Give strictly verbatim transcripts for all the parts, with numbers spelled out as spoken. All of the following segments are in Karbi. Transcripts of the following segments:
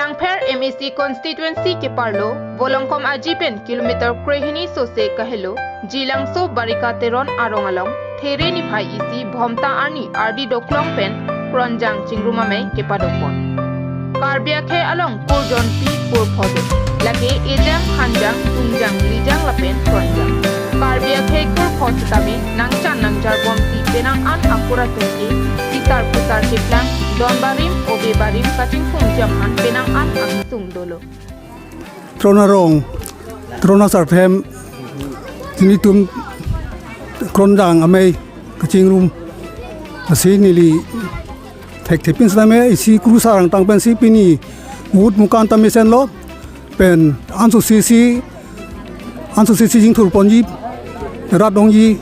Langpher M A C constituency keparlo Volongkom Aji pen kilometer krehini sose kahelo Jilangso Barika Teron arong along There niphai isi Bhomta arni ardi doklong pen Kronjang Chingrum Amei kepadopon. Karbi akhei along kurjonpi kurphodo. Lake ejang, hanjang, tungjang, lijang lapen kronjang. Karbi akhei kurpho sitame nangchan nangjarbomsi penang an akur atum ke, sisar pusar keplang, don barim, ove barim, kachingthum jam aphan penang an angsung dolo. Teron arong, Teron asarthe, nelitum Kronjang Amei kachingrum asi neli thekthepin sitame isi kurusar angtang pensi pini ut mukan tame senlo pen ansose si, ansose si jingthurponji, rat dongji,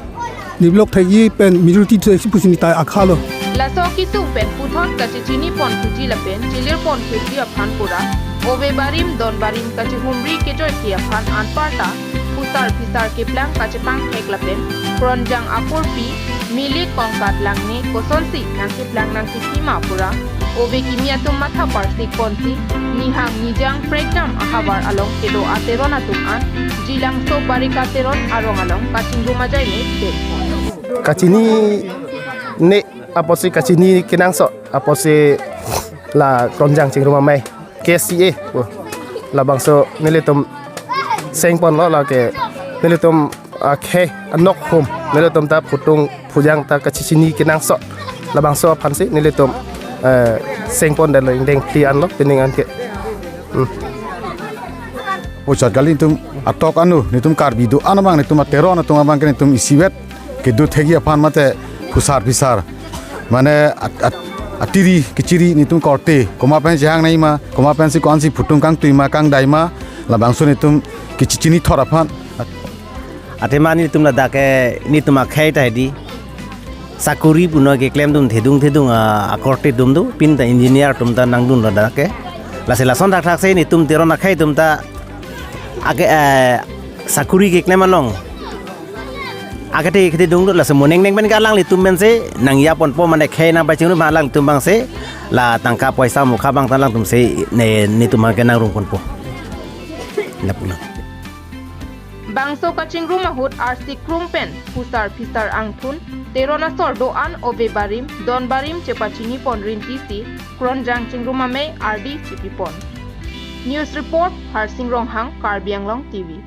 develop thekji pen majority thekji pusi nelitum akhalo. Laso kesung pen puthot kachechiniponji lapen chelirponji aphan pura, ove barim, don barim kachehumri kejoike aphan anparta, pusar phisar keplang kachepangthek lapen kronjang akurpi, milik kongkat langne kosonsi nangkeplang nangkepima pura, ove kimi atum matha parsikponsi, nihang nijang prekjam ahavar along kedo ateron atum an, Jilangso Barika Teron arong along kachingrum ajaine den. Kachinine apotsi kachini kenangsot apotsi la Kronjang Chingrum Amei K C A pu. Labangso nelitum sengponlo lake nelitum akhei anok hum nelitum ta phutung phujang ta kachechini kenangsot. Labangso aphansi nelitum, eh, sengpondetlo ingdeng phli anlo pining anke. Hmm. Puchot kali nelitum atok anu, nelitum Karbi do-an abang, nelitum ateron atum abang ke nelitum isivet kedo thekji aphan mate pusar pisar. Mane at-, at-, atiri kechiri nelitum korte. Komat pen chehang nangji ma, komat pensi ko-ansi phutung kangtui ma, kangdai ma, labangso nelitum kachechini thot aphan. Athema nelitum ladak ke nelitum akhei ta hedi. Sakuri puno keklemdun thedung thedung a, akorte dum do, pini ta engineer atum ta nangdun ladak ke. Lasi lason thakthak si nelitum Teron akhei atum ta ake, eh, sakuri keklem along akethe kethe dungdun, lasi mo nengneng pen ke alanglitum pensi nangyaponpo mane khei nangpachingrum alanglitum abangsi la tangka poisa mukha abang ta alangtum si ne, nelitum abang ke nangrumponpo. Lapulo. Bangso kachingrum ahut arsi krung pen pusar phisar angthun, Teron asor do-an ove barim, don barim chepachinipon rintisi Kronjang Chingrum Amei ardi chipipon. News report, Harsing Ronghang, Karbi Anglong T V.